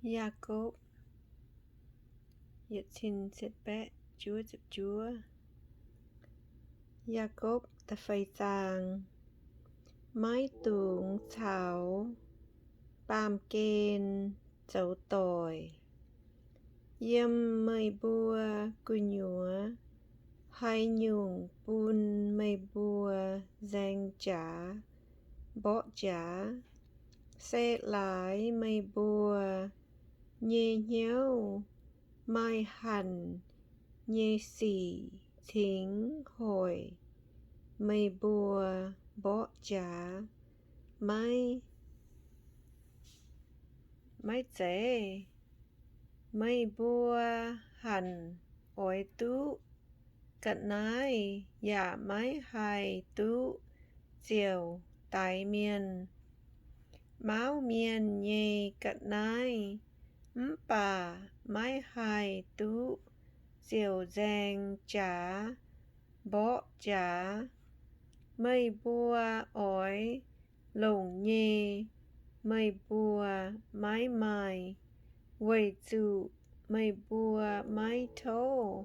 Yaakopv, Yaakopv da'feix zaang. Maiv dungx caux baamh gen zoux doic. Yiem meih mbuo gu'nyuoz haaix nyungc bun meih mbuo nzaeng jaax mborqv jaax, se laaix meih mbuo nyei hnyouv maaih hanc nyei sic cingx hoic meih mbuo mborqv jaax maiv, maiv zeiz? Meih mbuo hanc oix duqv ga'naaiv yaac maiv haih duqv ziouc daix mienh. Mauv mienh nyei ga'naaiv mv baac maiv haih duqv ziouc nzaeng jaax mborqv jaax. Meih mbuo oix longc nyei, meih mbuo maiv maaih, weic zuqc meih mbuo maiv tov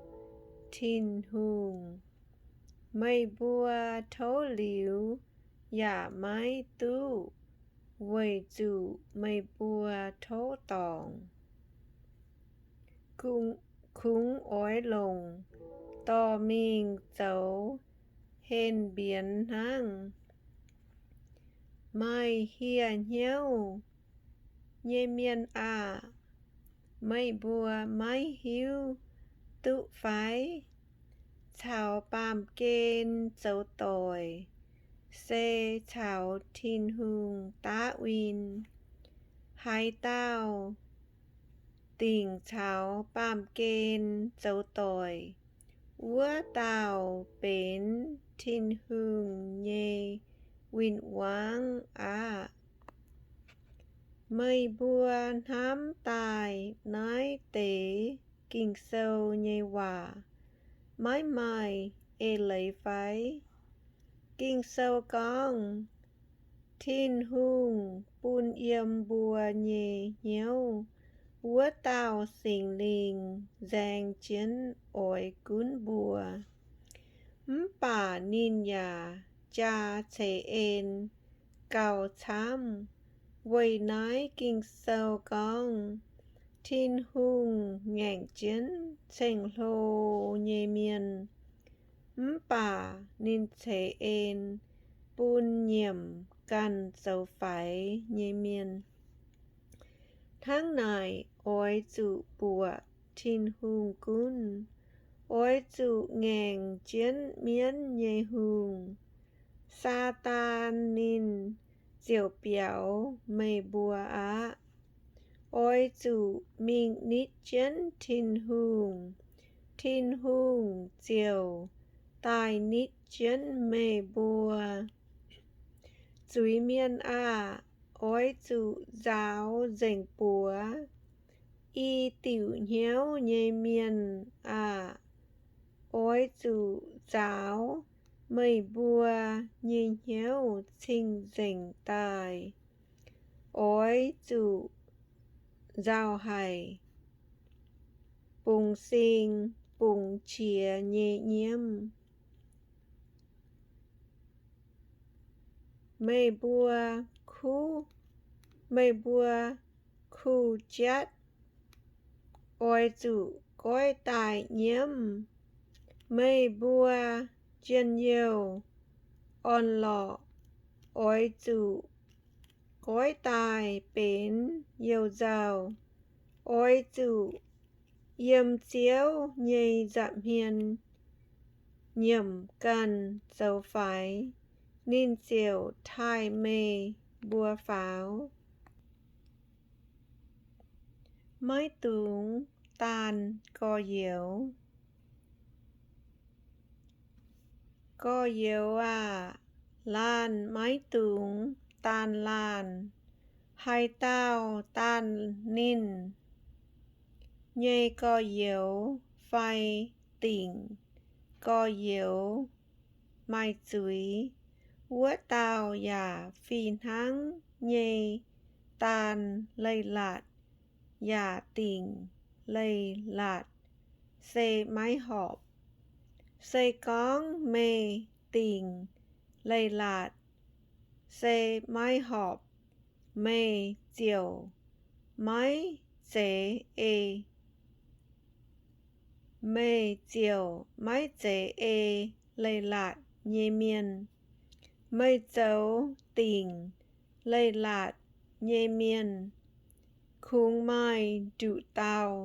Tin-Hungh. Meih mbuo tov liuz yaac maiv duqv, weic zuqc meih mbuo tov dorngc. Kungx oix longc dorh mingh zoux henh mbienx hnangv. Maaih hieh hnyouv nyei mienh aah! Meih mbuo maiv hiuv duqv fai? Caux baamh gen zoux doic se caux Tin-Hungh daav win. Haaix dauh dingc caux baamh gen zoux doic, wuov dauh benx Tin-Hungh nyei win-wangv aqv. Meih mbuo hnamv daaih naaiv deix Ging-Sou nyei waac maiv maaih eix leiz fai? Ging-Sou gorngv, Tin-Hungh bun yiem mbuo nyei hnyouv wuov dauh Singx Lingh nzaeng jienv oix gunv mbuo. Mv baac ninh yaac jaa ceix en gauh camv. Weic naaiv Ging-Sou gorngv, Tin-Hungh ngaengc jienv ceng-hlo nyei mienh, mv baac ninh ceix en bun nyiemc ganh zoux faix nyei mienh. Hnangv naaic oix zuqc buoqc Tin-Hungh gunv. Oix zuqc ngaengc jienv mienv nyei hungh, Saadaan, ninh ziouc biaux meih mbuo aqv. Oix zuqc mingh nitv jienv Tin-Hungh, Tin-Hungh ziouc daaih nitv jienv meih mbuo. Zuiz-mienh aah! Oix zuqc nzaaux nzengc buoz. I diuc hnyouv nyei mienh aah! Oix zuqc nzaaux meih mbuo nyei hnyouv cing-nzengc daaih. Oix zuqc nzauh haic, bungx sing bungx qiex nyei nyiemv. Meih mbuo kuv, meih mbuo kuh jatv, oix zuqc goiv daaih nyiemv. Meih mbuo njien-youh orn-lorqc, oix zuqc goiv daaih benx you-nzauh. Oix zuqc yiem Ziouv nyei nza'hmien nyiemc ganh zoux faix, ninh ziouc taaih meih mbuo faaux. Maiv dungx daanh gorx-youz. Gorx-youz aah! Laanh maiv dungx daanh laanh. Haaix dauh daanh ninh nyei gorx-youz fai dingc gorx-youz maaih zuiz, wuov dauh yaac fih hnangv nyei daanh leiz-latc yaac dingc leiz-latc, se maiv horpc. Se gorngv meih dingc leiz-latc, se maiv horpc, meih ziouc maiv zeiz ei, meih ziouc maiv zeiz ei leiz-latc nyei mienh. Meih zoux dingc leiz-latc nyei mienh, kungx maaih nduqc dauh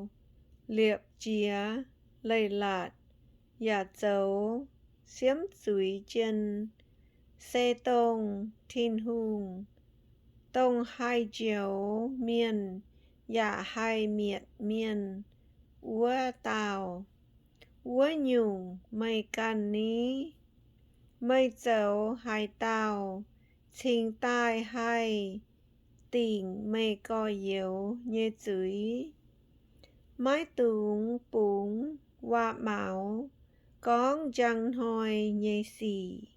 liepc jiez leiz-latc yaac zoux siemv zuiz jien, se dongh Tin-Hungh, dongh haih njoux mienh yaac haih mietc mienh wuov dauh. Wuov nyungc meih ganh ni? Meih zoux haaix dauh cingx daaih haih dingc meih gorx-youz nyei zuiz? Maiv dungx bungx waac-maux gorngv njang hnoi nyei sic.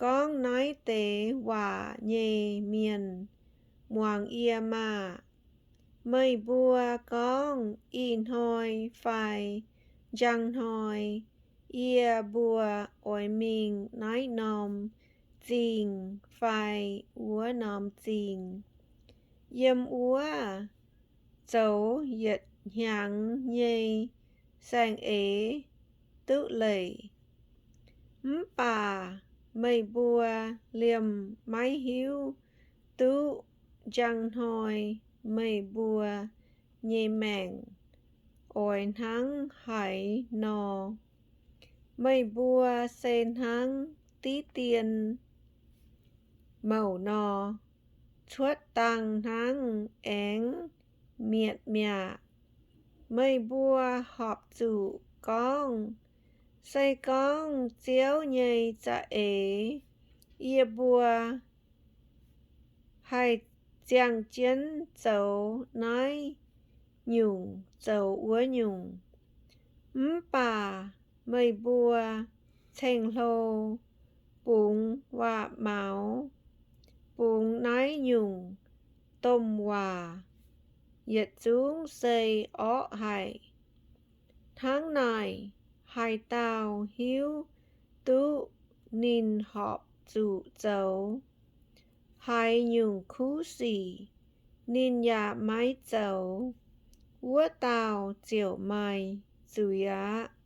Gorngv naaiv deix waac nyei mienh muangx yie maah! Meih mbuo gorngv ih hnoi fai njang hnoi, Yie mbuo oix mingh naaiv norm zingh fai wuov norm zingh, yiem wuov zoux yietc hnyangx nyei saeng-eix duqv leic. Mv baac meih mbuo liemh maiv hiuv duqv njang hnoi meih mbuo nyei maengc oix hnangv haaix nor. Meih mbuo se hnangv diqv dien mouc nor, cuotv dangh hnangv aengx mietc mi'aqv. Meih mbuo horpc zuqc gorngv, Se gorngv Ziouv nyei za'eix, yie mbuo haih ziangh jienv zoux naaiv nyungc zoux wuov nyungc. Mv baac meih mbuo ceng-hlo, bungx waac-maux, bungx naaiv nyungc domh waac, yietc zungv se orqv haic. Hnangv naaic, haaix dauh hiuv duqv ninh horpc zuqc zoux haaix nyungc kuv sic, ninh yaac maiv zoux, wuov dauh ziouc maaih zuiz aqv.